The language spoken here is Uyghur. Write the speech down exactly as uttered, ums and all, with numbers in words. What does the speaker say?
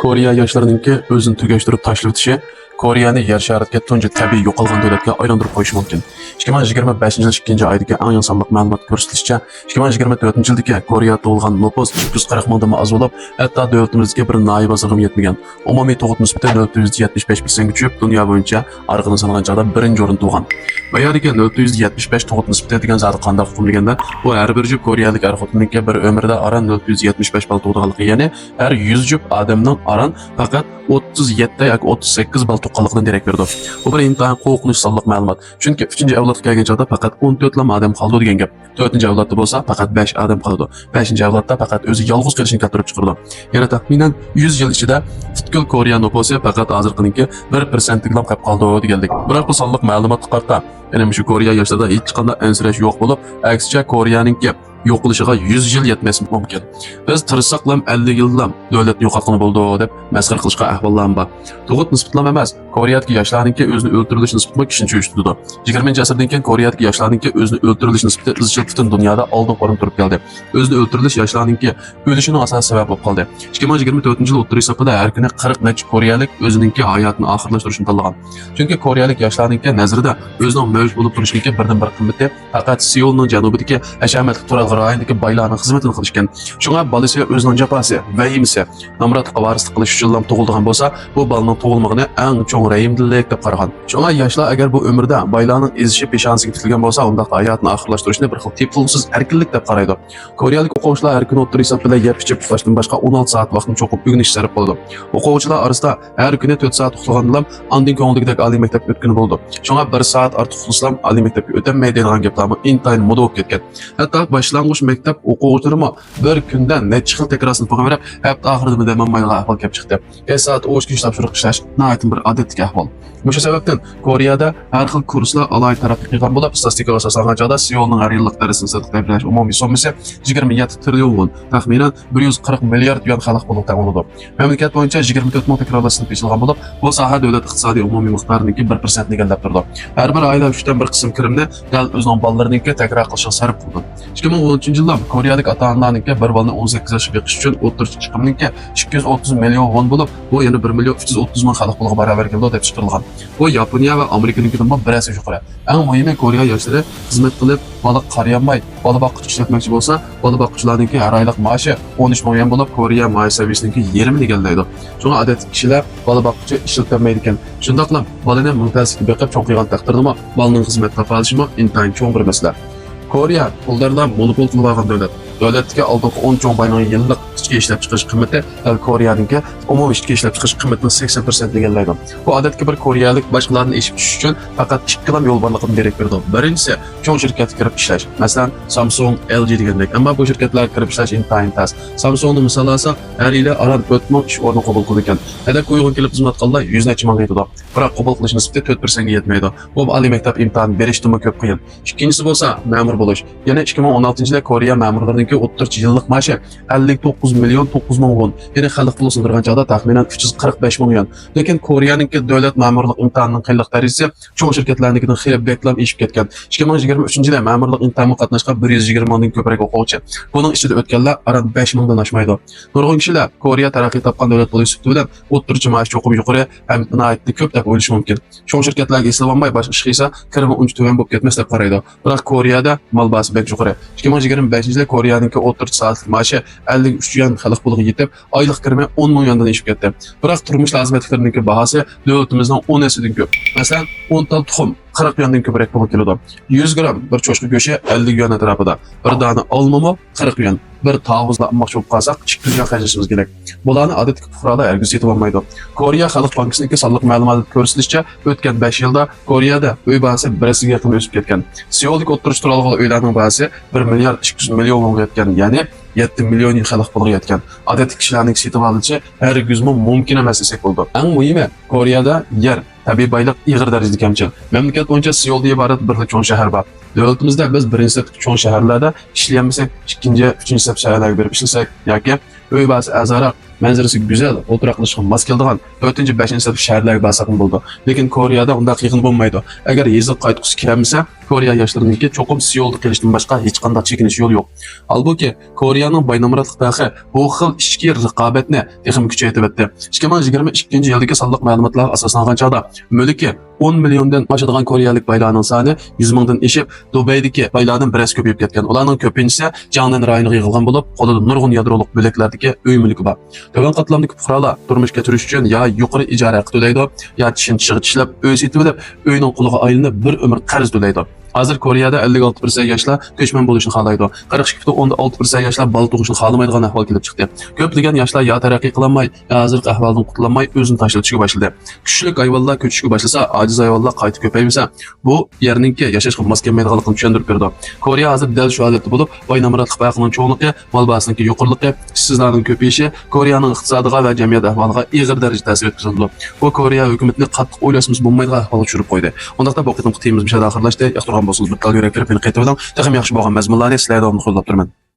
كورېيە ياشلىرىنىڭكى ئۆزىنى تۈگەشتۈرۈپ تاشلىۋېتىشى كورېيەنى يەر شارىدىكى تۇنجى تەبىئىي يوقالغان دۆلەتكە ئايلاندۇرۇپ قويۇشى مۇمكىن. ئىككى مىڭ يىگىرمە بەشىنچى يىل ئىككىنچى ئايدىكى ئەڭ يېڭى سانلىق مەلۇماتقا كۆرسىتىلىشىچە، ئىككى مىڭ يىگىرمە تۆتىنچى يىلدىكى كورېيەدە تۇغۇلغان نوپۇس ئىككى يۈز قىرىق مىڭدىنمۇ ئاز بولۇپ، ھەتتا دۆلىتىمىزدىكى بىر ناھىيە بازىرىغىمۇ يەتمىگەن. ئومۇمىي تۇغۇت نىسبىتى نۆل پۈتۈن يۈزدىن يەتمىش بەش پىرسەنتكە چۈشۈپ، دۇنيا بويىچە ئارقىدىن سانىغان چاغدا بىرىنچى ئورۇندا تۇرغان. بۇ يەردىكى نۆل پۈتۈن يۈزدىن يەتمىش بەش تۇغۇت نىسبىتى دېگەن زادى قانداق ئۇقۇم دېگەندە، بۇ ھەر بىر جۈپ كورېيەلىك ئەر-خوتۇننىڭكى بىر ئۆمرىدە ئاران نۆل پۈتۈن يۈزدىن يەتمىش بەش بالا تۇغىدىغانلىقى، يەنى ھەر يۈز جۈپ ئادەمنىڭ ئاران پەقەت ئوتتۇز يەتتە ياكى ئوتتۇز سەككىز بالا تۇغقانلىقىدىن دېرەك بېرىدۇ. بۇ بىر ئىنتايىن قورقۇنچ سانلىق مەلۇمات. چۈنكى ئۈچىنچى ئەۋلادقا كەلگەن چاغدا پەقەت ئون تۆت ئادەم قالىدۇ دېگەن گەپ. تۆتىنچى ئەۋلادتا بولسا پەقەت بەش ئادەم قالىدۇ. بەشىنچى ئەۋلادتا پەقەت ئۆزى يالغۇز قېلىشنى كەلتۈرۈپ چىقىرىدۇ. يەنى تەخمىنەن يۈز يىل ئىچىدە پۈتكۈل كورېيە نوپۇسى پەقەت ھازىرقىنىڭكى بىر پىرسەنتلىكلا قېلىپ قالىدۇ دېگەنلىك. بىراق بۇ سانلىق مەلۇماتقا قارىتا، يەنى مۇشۇ كورېيە ياشلىرىدا ھېچقانداق ئەنسىرەش يوق بولۇپ، ئەكسىچە كورېيەنىڭكى يوقىلىشىغا يۈز يىل يەتمەسلىكى مۇمكىن. بىز تىرىشساقلام ئەللىك يىلدىلا دۆلەتنى يوقاتقىلى بولىدۇ دەپ مەسخىرە قىلىشقان ئەھۋاللارمۇ بار. تۇغۇت نىسبىتىلەم ئەمەس، كورېيەدىكى ياشلارنىڭكى ئۆزىنى ئۆلتۈرۈۋېلىش نىسبىتىمۇ كىشىنى چۆچۈتىدۇ. يىگىرمىنچى ئەسىردىن كېيىن كورېيەدىكى ياشلارنىڭكى ئۆزىنى ئۆلتۈرۈۋېلىش نىسبىتى ئىزچىل پۈتۈن دۇنيادا ئالدىنقى ئورۇندا تۇرۇپ كەلدى. ئۆزىنى ئۆلتۈرۈۋېلىش ياشلارنىڭكى ئۆلۈشىنىڭ ئاساسىي سەۋەبى بولۇپ قالدى. ئىككى مىڭ يىگىرمە تۆتىنچى يىل ئوتتۇرا ھېسابىدا ھەر كۈنى قىرىق نەچچە كورېيەلىك ئۆزىنىڭكى ھاياتىنى ئاخىرلاشتۇرۇشنى تاللىغان. چۈنكى كورېيەلىك ياشلارنىڭكى نەزىرىدە ئۆزىنىڭ مەۋجۇت بولۇپ تۇرۇشىنىڭكى بىردىن بىر قىممىتى پەقەت سېئۇلنىڭ جەنۇبىدىكى ھەشەمەتلىك تۇرالغۇ رايونىدىكى بايلارنىڭ خىزمىتىنى قىلىشكەن. شۇڭا بالىسى ئۆزىنىڭ جاپاسى، ۋەھىمىسى، نامراتلىققا ۋارىسلىق قىلىش ئۈچۈنلا تۇغۇلىدىغان بولسا، بۇ بالىنىڭ تۇغۇلمىغىنى ئەڭ چوڭ رەھىمدىللىك دەپ قارىغان. شۇڭا ياشلار ئەگەر بۇ ئۆمرىدە بايلارنىڭ ئېزىشى پېشانىسىگە تىكىلگەن بولسا، ئۇنداقتا ھاياتىنى ئاخىرلاشتۇرۇشنى بىر خىل تېپىلغۇسىز ئەركىنلىك دەپ قارايدۇ. كورېيەلىك ئوقۇغۇچىلار ھەر كۈنى ئوتتۇرا ھېساب بىلەن يەپ ئىچىپ ئۇخلاشتىن باشقا ئون ئالتە سائەت ۋاقتىنى چوقۇم ئۆگىنىشكە سەرپ قىلىدۇ. ئوقۇغۇچىلار ئارىسىدا ھەر كۈنى تۆت سائەت ئۇخلىغاندىلا ئاندىن كۆڭۈلدىكىدەك ئالىي مەكتەپكە ئۆتكىلى بولىدۇ. شۇڭا بىر سائەت ئارتۇق ئۇخلىسىلام ئالىي مەكتەپكە ئۆتەلمەيدۇ دېگەن گەپلەرمۇ ئىنتايىن مودا بولۇپ كەتكەن. ھەتتا باشلانغۇچ مەكتەپ ئوقۇغۇچىلىرىمۇ بىر كۈندە نەچچە خىل تەكرار سىنىپىغا بېرىپ، ھەپتە ئاخىرىدىمۇ دەم ئالمايدىغان ئەھۋال كەپ چىقتى. كەچ سائەت ئون ئىككىگىچە تاپشۇرۇق ئىشلەش ناھايىتى بىر ئادەتتىكى ئەھۋال. مۇشۇ سەۋەبتىن كورېيەدە ھەر خىل كۇرسلار ئالاھىدە تەرەققىي قىلغان بولۇپ، ئىستاتىستىكىغا ئاساسلانغان چاغدا سېئۇلنىڭ ھەر يىللىق دەرسنى سىرتقا تەييارلاش ئومۇمىي سوممىسى يىگىرمە يەتتە تىرىليون ۋون، تەخمىنەن بىر يۈز قىرىق مىليارد يۈەن خەلق پۇلىغا تەڭ بولىدۇ. مەملىكەت بويىچە يىگىرمە تۆت مىڭ تەكرارلاش سىنىپى ئېچىلغان بولۇپ، بۇ ساھە دۆلەت ئىقتىسادىي ئومۇمىي مىقدارىنىڭكى بىر پىرسەنتنى ئىگىلەپ تۇرىدۇ. ھەر بىر ئائىلە ئۈچتىن بىر قىسىم كىرىمنى دەل ئۆزىنىڭ بالىلىرىنىڭكى تەكرار قىلىشىغا سەرپ قىلىدۇ. ئىككى مىڭ ئونىنچى يىلدا كورېيەلىك ئاتا-ئانىلارنىڭكى بىر بالىنى ئون سەككىز ياشقا بېقىش ئۈچۈن ئوتتۇرىچە چىقىمنىڭكى ئىككى يۈز ئوتتۇز مىليون ۋون بولۇپ، بۇ يەنە بىر مىليون ئۈچ يۈز ئوتتۇز مىڭ خەلق پۇلىغا باراۋەر كېلىدۇ دەپ چىقىرىلغان. بۇ ياپونىيە ۋە ئامېرىكىنىڭكىدىنمۇ بىر ھەسسە يۇقىرى. ئەڭ مۇھىمى، كورېيە ياشلىرى خىزمەت قىلىپ، بالىغا قارىيالماي، بالا باققۇچى ئىشلەتمەكچى بولسا، بالا باققۇچىلارنىڭكى ھەر ئايلىق مائاشى ئون ئۈچ مىڭ يۈەن بولۇپ، كورېيە مائاش سەۋىيەسىنىڭكى يېرىمىنى ئىگىلەيدۇ. شۇڭا ئادەتتىكى كىشىلەر بالا باققۇچى ئىشلىتەلمەيدىكەن. شۇنداقلا بالىنى مىڭ تەسىكتە بېقىپ چوڭ قىلغان تەقدىردىمۇ، بالىنىڭ خىزمەت تاپالىشىمۇ ئىنتايىن چوڭ بىر مەسىلە. كورېيە پۇلدارلار مونوپول قىلىۋالغان دۆلەت. دۆلەتتىكى ئالدىنقى ئون چوڭ باينىڭ يىللىق ئىچكى ئىشلەپچىقىرىش قىممىتى دەل كورېيەنىڭكى ئومۇمىي ئىچكى ئىشلەپچىقىرىش قىممىتىنىڭ سەكسەن پىرسەنتىنى ئىگىلەيدۇ. بۇ ئادەتتىكى بىر كورېيەلىك باشقىلاردىن ئېشىپ چۈشۈش ئۈچۈن پەقەت ئىككىلا يول بارلىقىدىن دېرەك بېرىدۇ. بىرىنچىسى، چوڭ شىركەتكە كىرىپ ئىشلەش. مەسىلەن، سامسۇڭ، ئېل جى دېگەندەك. ئەمما بۇ شىركەتلەرگە كىرىپ ئىشلەش ئىنتايىن تەس. سامسۇڭنى مىسال ئالساق، ھەر يىلى ئاران تۆت مىڭ ئىش ئورنى قوبۇل قىلىدىكەن. ھەدەپ قويغۇغا كېلىپ خىزمەت قىلغانلار يۈز نەچچە مىڭغا يېتىدۇ. بىراق قوبۇل قىلىش نىسبىتى تۆت پىرسەنتكە يەتمەيدۇ. بۇ ئالىي مەكتەپ ئىمتىھانى بېرىشتىنمۇ كۆپ قىيىن. ئىككىنچىسى بولسا مەمۇر بولۇش. يەنى ئىككى مىڭ ئون ئالتىنچى يىلى كورېيە مەمۇرلىرىنىڭكى ئوتتۇرىچە يىللىق مائاشى ئەللىك توققۇز مىليون توققۇز مىڭ ۋون. يەنى خەلق پۇلىغا سىڭدۈرگەن چاغدا تەخمىنەن ئۈچ يۈز قىرىق بەش مىڭ يۈەن. لېكىن كورېيەنىڭكى دۆلەت مەمۇرلۇق ئىمتىھانىنىڭ قىيىنلىق دەرىجىسى چوڭ شىركەتلەرنىڭكىدىن خېلى بەكلا ئېشىپ كەتكەن. ئىككى مىڭ يىگىرمە ئۈچىنچى يىلى مەمۇرلۇق ئىمتىھانغا قاتناشقان بىر يۈز يىگىرمە مىڭدىن كۆپرەك ئوقۇغۇچى. بۇنىڭ ئىچىدە ئۆتكەنلەر ئاران بەش مىڭدىن ئاشمايدۇ. نۇرغۇن كىشىلەر كورېيە تەرەققىي تاپقان دۆلەت بولۇش سۈپىتى بىلەن ئوتتۇرىچە مائاش چوقۇم يۇقىرى ھەم ناھايىتى كۆپ دەپ ئويلىشى مۇمكىن. چوڭ شىركەتلەرگە ئېسىلىۋالماي باشقا ئىش قىلسا، كىرىمى ئۇنچە تۆۋەن بولۇپ كەتمەس دەپ قارايدۇ. بىراق كورېيەدە مال باھاسى بەك يۇقىرى. ئىككى مىڭ يىگىرمە بەشىنچى يىلى كورېيەنىڭكى ئوتتۇرىچە سائەتلىك مائاشى ئەللىك ئۈچ يۈەن خەلق پۇلىغا يېتىپ، ئايلىق كىرىمى ئون مىڭ يۈەندىن ئېشىپ كەتتى. بىراق تۇرمۇش لازىمەتلىكلىرىنىڭكى باھاسى دۆلىتىمىزنىڭ ئون ھەسسىدىن كۆپ. مەسىلەن، ئون تال تۇخۇم قىرىق يۈەندىن كۆپرەك پۇلغا كېلىدۇ. يۈز گرام بىر چوشقا گۆشى ئەللىك يۈەن ئەتراپىدا. بىر دانە ئالمىمۇ قىرىق يۈەن. بىر تاۋۇزلا ئالماقچى بولۇپ قالساق، ئىككى يۈز يۈەن خەجلىشىمىز كېرەك. بۇلارنى ئادەتتىكى پۇقرالار ھەرگىز سېتىۋالمايدۇ. كورېيە خەلق بانكىسىنىڭكى سانلىق مەلۇماتىدا كۆرسىتىلىشىچە، ئۆتكەن بەش يىلدا كورېيەدە ئۆي باھاسى بىر ھەسسىگە يېقىن ئۆسۈپ كەتكەن. سېئۇلدىكى ئوتتۇرىچە تۇرالغۇ ئۆيلەرنىڭ باھاسى بىر مىليارد ئىككى يۈز مىليون ۋونغا يەتكەن، يەنى يەتتە مىليون خەلق پۇلىغا يەتكەن. ئادەتتىكى كىشىلەرنىڭ سېتىۋالىشى ھەرگىزمۇ مۇمكىن ئەمەس دېسەك بولىدۇ. ئەڭ مۇھىمى، كورېيەدە يەر، تەبىئىي بايلىق ئىغىر دەرىجىدە كەمچىل. مەملىكەت بويىچە سېئۇلدىن ئىبارەت بىرلا چوڭ شەھەر بار. دۆلىتىمىزدە بىز بىرىنچى سەپتىكى چوڭ شەھەرلەردە ئىشلىيەلمىسەك، ئىككىنچى، ئۈچىنچى سەپ شەھەرلەرگە بېرىپ ئىشلىسەك ياكى ئۆي باھاسى ئەرزانراق، مەنزىرىسى گۈزەل، ئولتۇراقلىشىشقا ماس كېلىدىغان تۆتىنچى، بەشىنچى سىنىپ شەھەرلەرگە بارساقمۇ بولىدۇ. لېكىن كورېيەدا ئۇنداق يىغىن بولمايدۇ. ئەگەر يېزىغا قايتقۇسى كەلمىسە، كورېيە ياشلىرىنىڭكى چوقۇم سېئۇلدا قېلىشتىن باشقا ھېچقانداق چېكىنىش يولى يوق. ھالبۇكى، كورېيەنىڭ باي نامراتلىق پەرقى بۇ خىل ئىچكى رىقابەتنى تېخىمۇ كۈچەيتىۋەتتى. ئىككى مىڭ يىگىرمە ئىككىنچى يىلدىكى سانلىق مەلۇماتلارغا ئاساسلانغان چاغدا، مۈلكى ئون مىليوندىن ئاشىدىغان كورېيەلىك بايلارنىڭ سانى يۈز مىڭدىن ئېشىپ، دۇبەيدىكى بايلاردىن بىر ھەسسە كۆپىيىپ كەتكەن. ئۇلارنىڭ كۆپىنچىسى جياڭنەن رايونىغا يىغىلغان بولۇپ، قولىدا نۇرغۇن يادرولۇق بۆلەكلەردىكى ئۆي مۈلكى بار. تۆۋەن قاتلامدىكى پۇقرالار تۇرمۇش كەچۈرۈش ئۈچۈن يا يۇقىرى ئىجارە ھەققى تۆلەيدۇ، يا چىشىنى چىشىغا چىشلەپ، ئۆي سېتىۋېلىپ، ئۆينىڭ قۇلىغا ئايلىنىپ، بىر ئۆمۈر قەرز تۆلەيدۇ. ھازىر كورېيەدە ئەللىك ئالتە پىرسەنت ياشلار كۆچمەن بولۇشنى خالايدۇ. قىرىق ئىككى پۈتۈن ئوندىن ئالتە پىرسەنت ياشلار بالا تۇغۇشنى خالىمايدىغان ئەھۋال كېلىپ چىقتى. كۆپلىگەن ياشلار يا تەرەققىي قىلالماي، يا ھازىرقى ئەھۋالدىن قۇتۇلالماي ئۆزىنى تاشلىۋېتىشكە باشلىدى. كۈچلۈك ھايۋانلار كۆچۈشكە باشلىسا، ئاجىز ھايۋانلار قايتا كۆپەيمىسە، بۇ يەرنىڭكى ياشاشقا ماس كەلمەيدىغانلىقىنى چۈشەندۈرۈپ بېرىدۇ. كورېيە ھازىر دەل شۇ ھالەتتە بولۇپ، باي نامراتلىق پەرقىنىڭ چوڭلۇقى، مال باھاسىنىڭكى يۇقىرىلىقى، ئىشسىزلارنىڭ كۆپىيىشى، كورېيەنىڭ ئىقتىسادىغا ۋە جەمئىيەت ئەھۋالىغا ئېغىر دەرىجىدە تەسىر يەتكۈزۈۋاتىدۇ. بۇ كورېيە ھۆكۈمىتىنى قاتتىق ئويلاشمىسا بولمايدىغان ئەھۋالغا چۈشۈرۈپ قويدى. ئۇنداقتا بۇ قېتىمقى تېمىمىز مۇشۇ يەردە ئاخىرلاشتى. ياقتۇرغان بولسىڭىز بىر تال يۈرەك بېرىپ مېنى قېتىۋېلىڭ. تېخىمۇ ياخشى بولغان مەزمۇنلارنى سىلەر داۋاملىق يوللاپ تۇرىمەن.